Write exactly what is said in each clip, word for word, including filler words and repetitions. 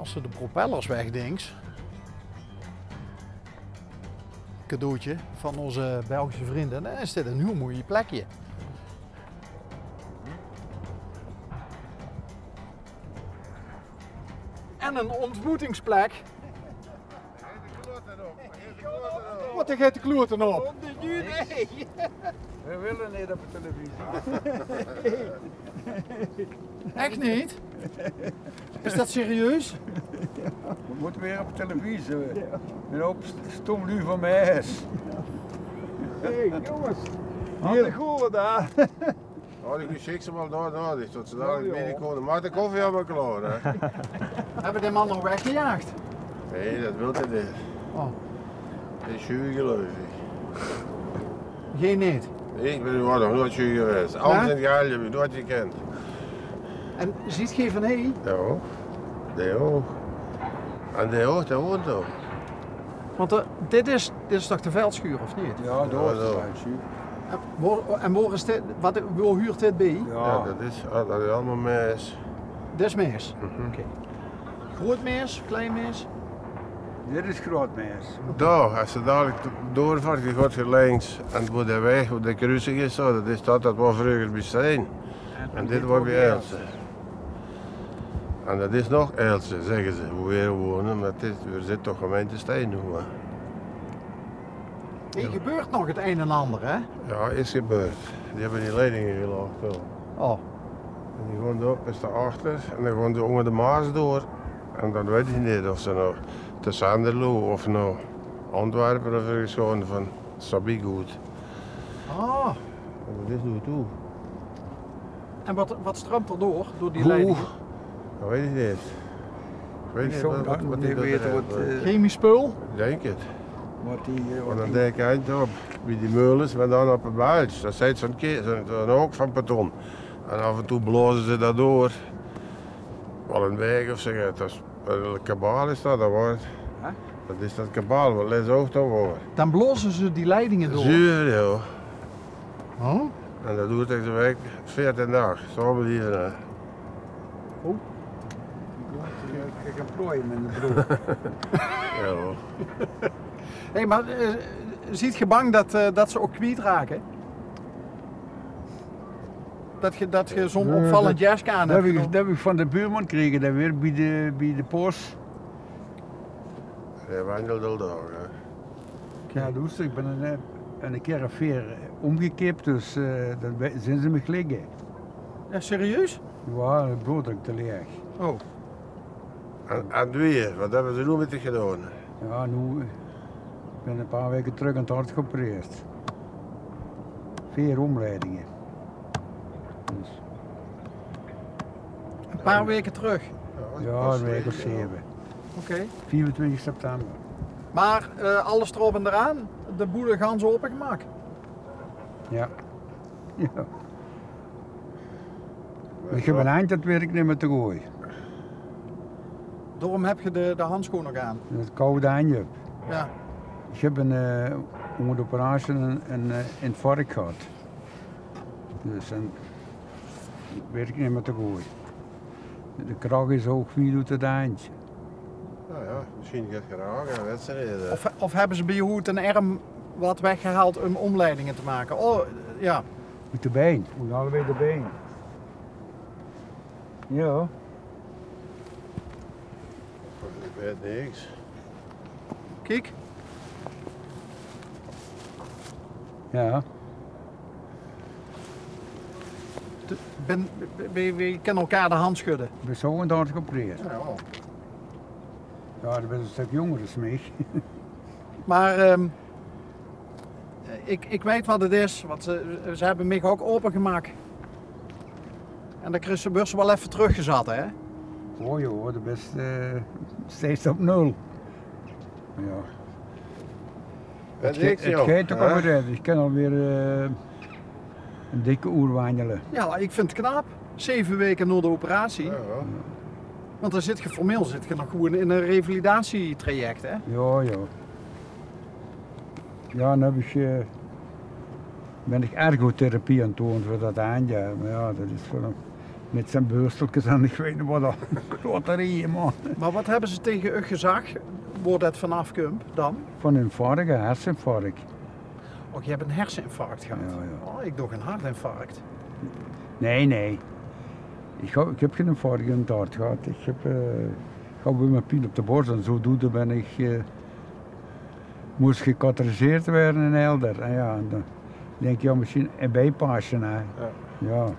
Als ze de propellers wegdings, cadeautje van onze Belgische vrienden, dan is dit een heel mooi plekje. En een ontmoetingsplek. Wat, de geit de kloten op? Veer wille neet op de televisie. Echt niet? Is dat serieus? Veer mótte weer op de televisie. Ein hoop st-, stom luuj van Meis. Hey, jonges. Hier. Handen goed, hè? Oh, die geschikt ze wel door, door, dus tot ze dadelijk binnenkomen. Maak de koffie allemaal klaar, hè? Hebben we de man nog weggejaagd? Nee, dat wilt hij niet. Oh. Hij is schuw, geloof ik. Geen niet? Nee, ik ben nog nooit schuw geweest. Alles in het Gaalje heb ik nooit gekend. En ziet geen van hé? Ja, die ook. En die ook, die woont ook. Want eh, dit is, dit is toch de veldschuur, of niet? Ja, dat is de veldschuur. En waar, en waar is dit, wat, waar huurt dit bij? Ja, dat is, ah, dat is allemaal Meis. Dit is Meis? Oké. Groot Meis, klein Meis? Dit is Groot Meis. Daar, als ze dadelijk doorvaart, die gaat je links. En waar de weg, waar de kruising is, zo, dat is dat, dat waar vroeger bij Stein. En dit waar bij Elsen. En dat is nog Elsen, zeggen ze, hoe we wonen, maar het is, we zitten toch gemeente Stein nu, hè. Hier gebeurt nog het een en ander, hè? Ja, is gebeurd. Die hebben die leidingen gelegd, wel. Oh. En die gaan door, is daarachter, en dan gaan die onder de Maas door. En dan weet ik niet of ze nog te Sanderlo of nog Antwerpen of ergens gewoon van Sabigoed. Ah. En dat is nu toe. En wat, wat stroomt er door, door die leiding? Dat weet ik niet. Ik weet niet wat, wat die weten. Chemisch spul? Ik denk het. Wat die, eh, wat dan die denk ik eind op, wie die meulens, maar dan op een buis. Dat zijn zo'n ke-, zo'n, zo'n hook van beton. En af en toe blazen ze dat door. Wel een week of zo, ja, dat is, een kabaal is dat, dat wordt. Hè? Dat is dat kabaal, wat les ook dan wordt. Dan blazen ze die leidingen door? Zuur, joh. Oh? En dat duurt echt een week, veertien dagen. Zo blijven, hè. Oh. Ik heb plooien in de broek. Ja, hoor. Hey, maar eh, ziet ge bang dat, eh, dat ze ook kwijtraken? Dat ge, dat ge zo'n opvallend jaske aan hebt. Dat heb ik, dat heb ik van de buurman gekregen, dat weer bij de, bij de post. Hij wandelt al door, hè. Ja, dus ik ben een, een keer of veer omgekipt, dus eh, dan zijn ze me liggen. Ja, serieus? Ja, het bloeddruk te leeg. Oh. En, en weer, wat hebben ze nu met dich gedaan? Ja, nu, ik ben een paar weken terug aan het hart geopereerd. Veer omleidingen. Dus. Een paar weken terug? Ja, een week of zeven. Oké. Vierentwintig september. Maar eh, alles erop en eraan, de boel gans opengemaakt? Ja. Ja. Ik heb een eind, dat weet ik niet meer te gooien. Daarom heb je de, de handschoen nog aan? Dat koude eindje. Ja. Ik heb een, eh, onder de operatie een, een eh, infarct gehad. Dus dan weet ik niet meer te gooien. De kracht is ook veel uit het eindje. Nou ja, misschien gaat geraken, wedstrijden. Of, of hebben ze bij je hoed een erm wat weggehaald om omleidingen te maken? Oh, ja. Met de been, moet allebei de been. Ja. Ik weet niks. Kijk. Ja. De- Ben, we, we kunnen elkaar de hand schudden. We zijn zo een dag geopereerd. Ja, dat is een stuk jonger dan mij. Maar ehm, ik, ik weet wat het is, want ze, ze hebben mij ook opengemaakt. En dan krijg je, word je wel even teruggezat, hè? Oh joh, de beste eh, steeds op nul. Ja. Het, ge- het geit ook alweer uit. Ik kan alweer eh, een dikke oer wandelen. Ja, ik vind het knap. Zeven weken na de operatie. Ja, ja. Want dan zit je formeel zit je nog gewoon in een revalidatietraject, hè? Ja, ja. Ja, dan heb ik, eh, ben ik ergotherapie aan het doen voor dat eindje. Maar ja, dat is voor een Mit zien börstelkes en ich weit neet waat, dan kloterieje, man. Mer waat höbbe ze taenge uch gezag, wo det vanaaf kump dan? Van ein infarct, herseninfarct. Och, geer höb ein herseninfarct gehad? Jao, jao. Oh, ich dach ein hartinfarct. Nae, nae. Ich höb, ich höb gein infarct in 't hart gehad. Ich höb, eh, ich haw weer mit pien op de bors en zodoende bön ich, eh, mós gekateteriseerd waere in Helder. En jao, en dan dink ich, jao, mesjien ein bijpassje, hè. Jao. Jao.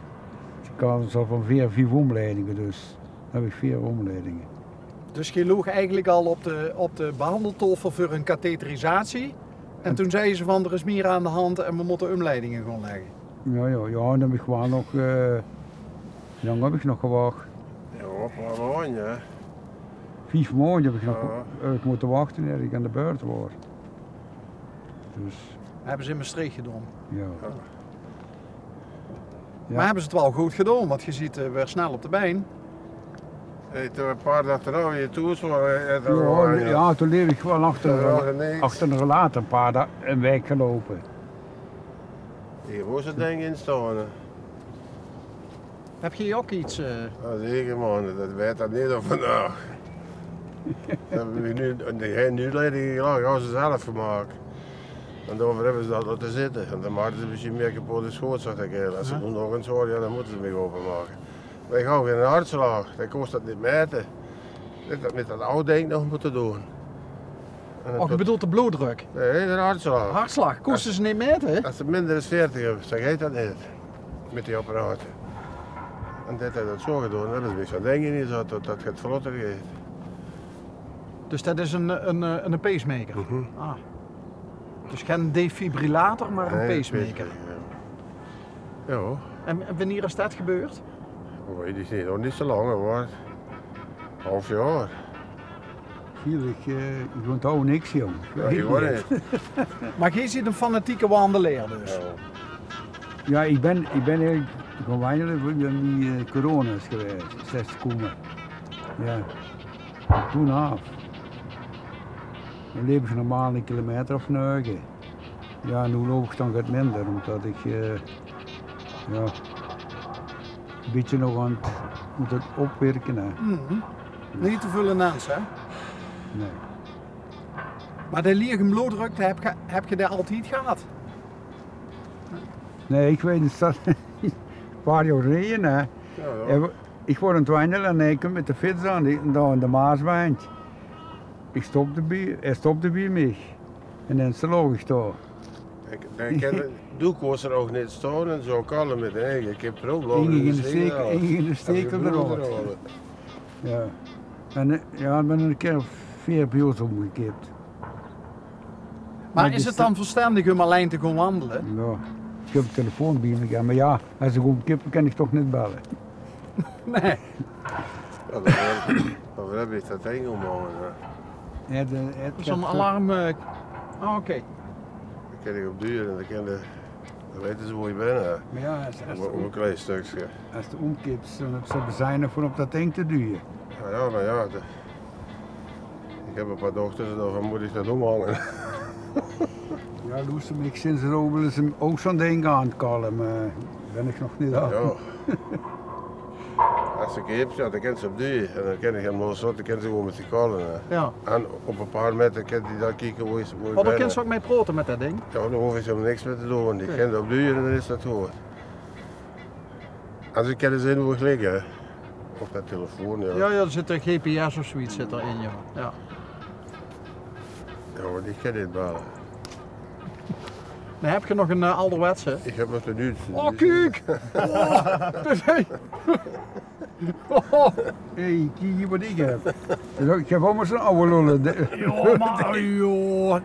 Ich kan zo van veer, vief ómleidinge, dus. Dan höb ich veer ómleidinge. Dus geer loog eigelik al op de, op de behandeltaofel veur ein katheterisatie. En toen zagte ze van: "D'r is mier aan de hand en we mótte ómleidinge gaon lègke." Jao, jao, jao, en dan höb ich waal nog, eh, wie lang höb ich nog gewach? Jao, ein paar maondj, hè. Vief maondj höb ich nog, jao, höb ich mótte wachte eer ich aan de beurt waor. Dus. Höbbe ze in Mestreech gedaon? Jao. Jao. Jao. Mer höbbe ze 't waal good gedaon, want geer zeet, eh, weer snel op de bein. Hey, toen ein paar daag daonao weer thoes waor, eh, jao, jao, toen leep ich waal achter, achter ein relater, ein paar daag, ein waek geloupe. Hie mós 't dink in staon, hè. Höb geer ouch get, eh? Jao, zeker, man. Det weit det neet op vandaag. Ze höbbe mich noe, die höbbe noe leiding gelag, gaon ze zelf vermake. En daoveur höbbe ze det laote zitte. En dan make ze mesjien mier kepot es good, zag de kaerel. Es ze nog ins waere, jao, dan mótte ze mich openmake. Mer ich haw gein hartslaag, dan kós det neet maete. Ich höb det mit det aw dink nog mótte doon. Och, geer bedoelt de bloeddrök? Nae, de hartslaag. Hartslaag, kóste ze neet maete? Es ze minder es veertig höbs, dan geit det neet. Mit die apparate. En dit haet det zo gedaon, det is ein dink in die zat, det, det 't vlotter geit. Dus det is ein, ein, ein pacemaker? Mhm. Ah. Dus gein defibrillator, mer ein pacemaker. Nae, ein pacemaker, jao. Jao. En, en wienie is det gebeurd? Oh, weit ich neet. Nog neet zo lang, hè, mer haaf jaor. Giel, ich, eh, ich ónthaw niks, jóng. Jao, ich ouch neet. Mer geer zeet ein fanatieke wandelaer dus? Jao. Jao, ich bön, ich bön eigelik gaon wanjele veur die, eh, corona is gewaes, is kómme. Jao. Toen aaf. Dan leep ich normaal eine kilometer of nege. Jao, noe loup ich dan get minder, ómdet ich, eh, jao, ein bietje nog aan 't, mót 't opwirke, hè. Mhm. Neet te väöl in ens, hè? Nae. Mer de laege bloeddrök, höb geer, höb geer dae altied gehad? Nae, ich weit neet, ein paar jaor geleje, hè. Jao, jao. Ich waor aan 't wanjele en hae kump mit de fiets aan, die, dao in de Maasbendj. Ich stopde bie, hae stopde bie mich. En dan sloog ich dao. Ich, ich kin, doe kós d'r ouch neet staon en zo kalle mit ein eige kip d'rop. Eige in de stekel, eige in de stekel d'rop. Jao. En, eh, jao, ich bön ein kier of veer bie ós ómgekip. Mer is 't dan verstendig óm allein te gaon wandele? Jao, ich höb ein telefoon bie mich, jao, mer jao, es ich ómkip, kin ich toch neet belle. Nae. Jao, dan, dan höb ich det dink óm hange, hè. Jao, de, 't zo'n alarm, eh, ah, oké. Dan kin ich op duur en dan kin de, dan weite ze wo ich bön, hè. Mer jao, es, es op, op ein klein stökske. Es te ómkips, dan höbs se bezwaar veur op det dink te duje. Jao, jao, mer jao, de, ich höb ein paar dochters, daoveur mót ich det ómhange. Jao, loester, mich zeen ze ouch waal ins ouch zo'n dink aan 't kalle, mer bön ich nog neet aan. Jao. Es se kips, jao, dan kins se op duje. En dan kin ich 'm los, dan kins se gewoon mit die kalle, hè. Jao. En op ein paar meter kint 'r dan kieke wo is, wo is. Oh, dao kins se ouch mei praote mit det dink? Jao, dao hoof ich 'm niks mei te doon. Ich kin op duje en dan is det good. Es ich kin zeen wo ich lig, hè. Op de telefoon, jao. Jao, jao, d'r zit ein G P S of zoiets zit d'r in, jao. Jao. Jao, want ich kin neet belle. Mer höb geer nog ein, eh, alderwetse? Ich höb nog de nuutste. Oh, kiek! Oh, det is, oh. Hey, kiek hie waat ich höb. Ich höb, ich höb allemaol zo'n awwe lulle. Jao, mer, jao.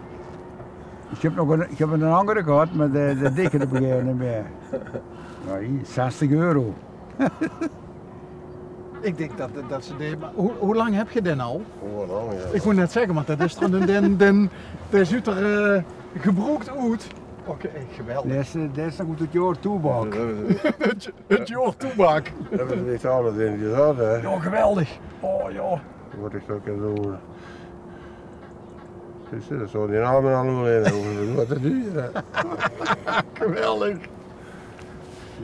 Ich höb nog ein, ich höb ein anger gehad, mer de, de dikke op ein gegaeve neet mie. Jao, hie, zestig euro. Ich dink det, det ze dae, mer wie, wie lang höb geer dae al? Oh, lang, jao. Ich wól net zègke, want det is toch ein, dae, dae, dae zuut d'r, eh, gebroek oet. Oké, geweldig. Dae is, eh, dae is nog oet 't jaor toebaak. Jao, det is 't. 't, 't jaor toebaak. Det is neet alles in gezat, hè. Jao, geweldig. Oh, jao. Waat ich zo kin doon. Zuus se, dao staon die naome allemaol in, hè. Hoof ich neet mie te duje, hè. Geweldig.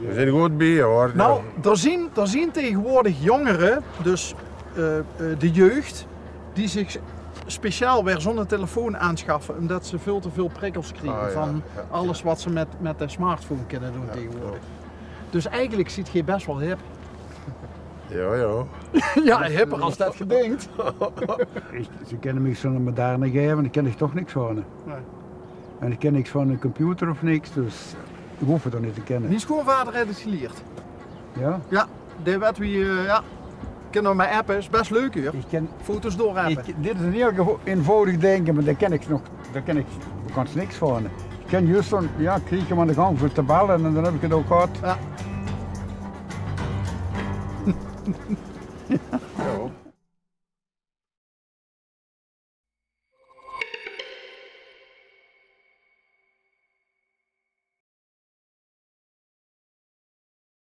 Veer zien good bie, huur. Nou, d'r zien, d'r zien tegenwoordig jongere, dus eh, eh, de jeugd, die zich speciaal weer zo'n telefoon aanschaffen, omdat ze veel te veel prikkels krijgen Ah, ja, van ja, alles wat ze met, met de smartphone kunnen doen tegenwoordig. Dus eigenlijk ziet geer best wel hip. Ja, ja. Ja, hipper als dat gedinkt. Ich, ze kinne mich zo'n moderne gaeve, dao kin ich toch niks van. Nee. En ich kin niks van 'ne computer of niks, dus ich hoof 't dan neet te kinne. Mien schoonvader haet 't gelierd. Ja? Ja, die wet wie, eh, ja. Kinne nog maar appen, is best leuk hoor. Ich kin, Foto's doorappen. ich, dit is 'n heel gevo- eenvoudig dinke, maar dao kin ich nog, dao kin ich gans niks van. Ich kin juist zo'n, ja, krieg ich 'm aan de gang veur te belle en dan heb ich 't ouk gehad. Ja.